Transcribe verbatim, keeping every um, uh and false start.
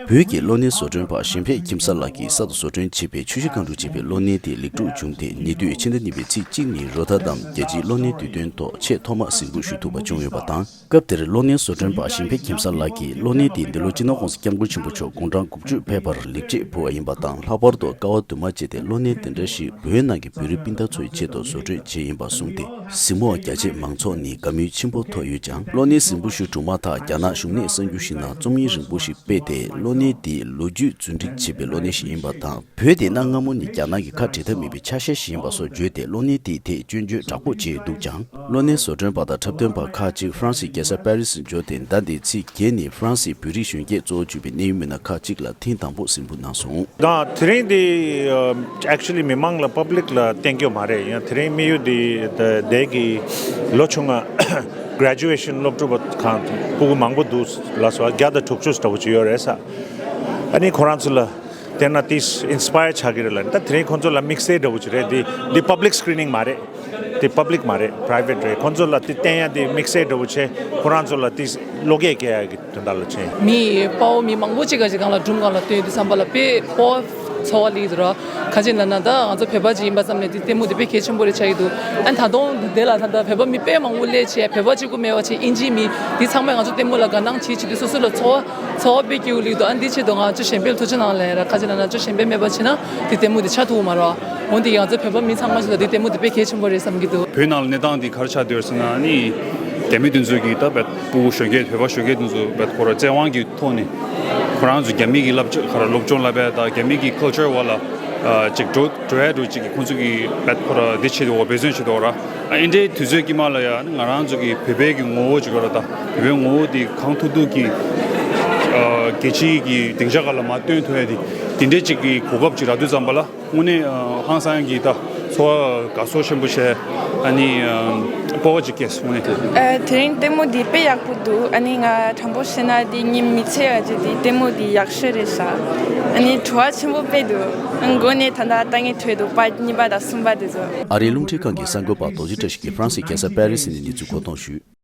བོད་ཀྱི་གློག་བརྙན་བཟོ་སྐྲུན་པ་གཞན་ཕན་ཁྱིམ་གསར་ལགས་ཀྱིས་གསར་དུ་བཟོ་སྐྲུན་བྱས་པའི་ཆུ་བཞི་སྒང་དྲུག་ཅེས་པའི་གློག་བརྙན་དེ་ལེགས་གྲུབ་བྱུང་སྟེ། ཉེ་དུས་ཕྱི་ཟླ་གཉིས་པའི་ཚེས་གཅིག་ཉིན་རོ་ཐར་དམ་རྒྱལ་སྤྱིའི་གློག་བརྙན་དུས་སྟོན་ཐོག་ཆེས་ཐོག་མར་གཟིགས་འབུལ་ཞུ་ཐུབ་པ་བྱུང་ཡོད་པ་དང་། སྐབས་དེར་གློག་བརྙན་བཟོ་སྐྲུན་པ་གཞན་ཕན་ཁྱིམ་གསར་ལགས་ཀྱིས་གློག་བརྙན་དེ་འདི་ལོ་སྤྱི་ནོར་༸གོང་ས་༸སྐྱབས་མགོན་ཆེན་པོ་མཆོག་དགུང་གྲངས་དགུ་བཅུ་ཕེབས་པར་ལེགས་སྐྱེས་ཕུལ་བ་ཡིན་པ་དང་། ལྷག་པར་དུ་ཀ་བ་དུ་མ་བཅས་ཏེ་གློག་བརྙན་དེ་འདྲ་ཞིག་བོད་ནང་གི་བོད་རིགས་སྤུན་ཟླ་ཚོའི་ཆེད་དུ་བཟོ་སྐྲུན་བྱས་ཡིན་པ་གསུངས་ཏེ། གཟིགས་མོ་བ་རྒྱ་ཆེ་མང་ཚོགས་ནས་དགའ་མོས་ཆེན་པོ་ཐོབ་ཡོད་ཀྱང་། གློག་བརྙན་གཟིགས་འབུལ་ཞུ་གྲུབ་མ་ཐག་རྒྱ་ནག་གཞུང་ནས་གསར་འགྱུར་ཞིག་ནང་རྩོམ་ཡིག་རིང་པོ་ཞིག་སྤེལ་ཏེ། གློག་བརྙན་དེ་ལོ་རྒྱུས་རྫུན་སྒྲིག་བྱས་པའི་གློག་བརྙན་ཞིག་ཡིན་པ་དང་། བོད་དེ་གནའ་སྔ་མོ་ནས་རྒྱ་ནག་གི་ཁ་བྲལ་ཐབས་མེད་པའི་ཆ་ཤས་ཤིག་ཡིན་པ་སོགས་བརྗོད་དེ། གློག་བརྙན་དེའི་ཐད་སྐྱོན་བརྗོད་དྲག་པོ་བྱས་འདུག་ཀྱང་། གློག་བརྙན་བཟོ་སྐྲུན་པ་དང་འཁྲབ་སྟོན་པ་ཁག་ཅིག་ཧྥ་རན་སིའི་རྒྱལ་ས་པེ་རི་སིར་འབྱོར་ཏེ། ཟླ་འདིའི་ཚེས་བརྒྱད་ཉིན་ཧྥ་རན་སིའི་བོད་རིགས་གཞོན་སྐྱེས་གཙོ་བོ་གྱུར་པའི་གནད་ཡོད་མི་སྣ་ཁག་ཅིག་ལ་ཐེངས་དང་པོ་གཟིགས་འབུལ་གནང་སོང་། ད་དེ་རིང་འདི་ཨ་actually མི་མང་ལ་public ལ་བསྟན་རྒྱུ་མ་རེད། ཡང་དེ་རིང་དམིགས་ཡུལ་འདི་ད་དེ་གི་ལོ་ཆུང་ང་graduation སློབ་ཕྲུག་པ་གང་སྤུ་གུ་མང་པོ་འདུག་ལ་སོགས་བརྒྱ་དང་དྲུག་ཅུ་འདྲ་བོ་ཅིག་ཡོད་རེད་ས། ཨ་ནི་ཁོ་རང་ཚོ་ལ་དེ་ན་དེས་inspire ཆགས་ཀྱི་རེད་ལ། ད་དེ་རིང་ཁོང་ཚོ་ལ་དམིགས་བསལ་འདྲ་བོ་ཅིག་རེད། འདི་འདི་public screening མ་རེད། དེ་public མ་རེད། private རེད། ཁོང་ཚོ་ལ་དེ་བསྟན་ཡ་དེ་དམིགས་བསལ་འདྲ་བོ་བྱས། ཁོ་རང་ཚོ་ལ་དེ་བློ་སྐྱེད་སྐྱེ་ཡ་གི་དོན་དག་ལ་བྱས། མི་དཔའ་བོ་མི་མང་པོ་ཅིག་ག་ཅིག་སྒང་ལ་སྒྲུང་སྒང་ལ་བཏོན་དུས་ཙམ་པ་ལ་དཔེ་སྤོབས་པ་ཚོར་བ་སླེབས་འདུག་ར། ག་ཅིག་ལབ་ན་ད་ང་ཚོ་བོད་པ་ཅིག་ཡིན་པ་ཙམ་ནས་དེ་ལྟད་མོ་དེ་དཔེ་གལ་ཆེན་པོ་རེད་ཆགས་ཀྱི་འདུག་ཨ་ད་དུང་དེ་ལ་ད་ལྟ་བོད་པ་མི་དཔེ་མང་པོ་སླེབས་བྱས། བོད་པ་གཅིག་པུ་མེད་པ་བྱས། དབྱིན་ཇིའི་མི་དེ་ཚང་མས་ང་ཚོ་ལྟད་མོ་ལ་དགའ་སྣང་བྱེད་བྱེད་དུས་སོ་སོ་ལ་ཚོར་བ་ཚོར་བ་དཔེ་སྐྱིད་པོ་སླེབས་འདུག་ཨ་འདི་ཆེད་དུ་ང་ཚོ་གཞན་ཕན་ལ་ཐུགས་རྗེ་གནང་ལབ་ཡ་ར། ག་ཅིག་ལབ་ན་ང་ཚོ་གཞན་ཕན་མེད་པ་བྱས་ན་དེ་ལྟད་མོ་དེ་ཆགས་ཐུབ་ཀྱི་མ་རེད། འོན་ཏེ་ང་ཚོ་བོད་པ་མི་ཚང་མ་ཞིག་ལ་དེ་ལྟད་མོ་དེ་དཔེ་གལ་ཆེན་པོ་རེད་བསམ་གྱི་འདུག་བོད་ནང་ལ་གནས་སྟངས་འདི་ག་རེ་ཆགས་བསྡད་ཡོད་ཟེར་ན། ཨ་ནི་རྒྱ་མི་དེ་ཚོ་གིས་ད་བོད་ཕྲུ་གུ་གཞོན་སྐྱེས་བོད་པ་གཞོན་སྐྱེས་དེ་ཚོ་བོད་ཁོ་ར་བཙན་དབང་གི་ཐོག་ནས་ཁོ་རང་ཚོ་རྒྱ་མི་གི་བསླབ་བྱ་ག་ར་སློབ་སྦྱོང་བསླབ་པ་དང་། རྒྱ་མི་གི་culture འོག་ལ་ཨ་ཅིག་འགྲོ་འགྲོ་ཡ་འགྲོ་ཅིག་གི་ཁོང་ཚོ་གི་བོད་ཁོ་ར་འདི་བྱེད་དེ་འོ་འབད་བརྩོན་བྱེད་དེ་འོ་ར། ཨ་འདི་འདྲའི་དུས་ཚོད་ཀྱི་མ་ལ་ཡ་ང་རང་ཚོ་གི་བོད་པའི་གི་ངོ་བོ་ཅིག་ཡོད་ར། ད་བོད་པའི་ངོ་བོ་དེ་གང་ཐུབ་ཐུབ་ཀྱིས་ཨ་རྒྱལ་སྤྱིའི་གི་སྡིངས་ཆ་ཁག་ལ་མར་སྟོན་ཐུབ་ཡ་དེ་དེ་འདྲའི་ཅིག་གི་གོ་སྐབས་ཅིག་རག་དུས་ཙམ་པ་ལ། དངོས་གནས་ཨ་ཧང་སང་གི་ད་ཚོར་བ་དགའ་ཚོར་ཆེན་པོ་བྱས། ཨ་ནི་ཨ་སྤོབས་པ་ཅིག་སྐྱེས་སོང་ནས། ཨ་དེ་རིང་ལྟད་མོ་འདི་དཔེ་ཡག་པོ་འདུག་ཨ་ནི་ང་དྲང་པོ་བཤད་ན་འདི་ཉིན་མི་ཚེ་ཡ་ཅིག་འདི་ལྟད་མོ་འདི་ཡག་ཤོས་རེད་ཤག་ཨ་ནི་བྲོ་བ་ཆེན་པོ་དཔེ་འདུག་ཨ་མགོ་ནས་ད་ལྟ་ལྟ་ངེས་ཐོས་འདུག་པར་གཉིས་པ་དང་གསུམ་པ་དེ་ཚོ། ཨ་རིའི་རླུང་འཕྲིན་ཁང་གི་གསར་འགོད་པ་རྡོ་རྗེ་བཀྲ་ཤིས་ཀྱིས་ཧྥ་རན་སིའི་རྒྱལ་ས་པེ་རི་སི་ནས་གནས་ཚུལ་མཁོ་གཏོང་ཞུས།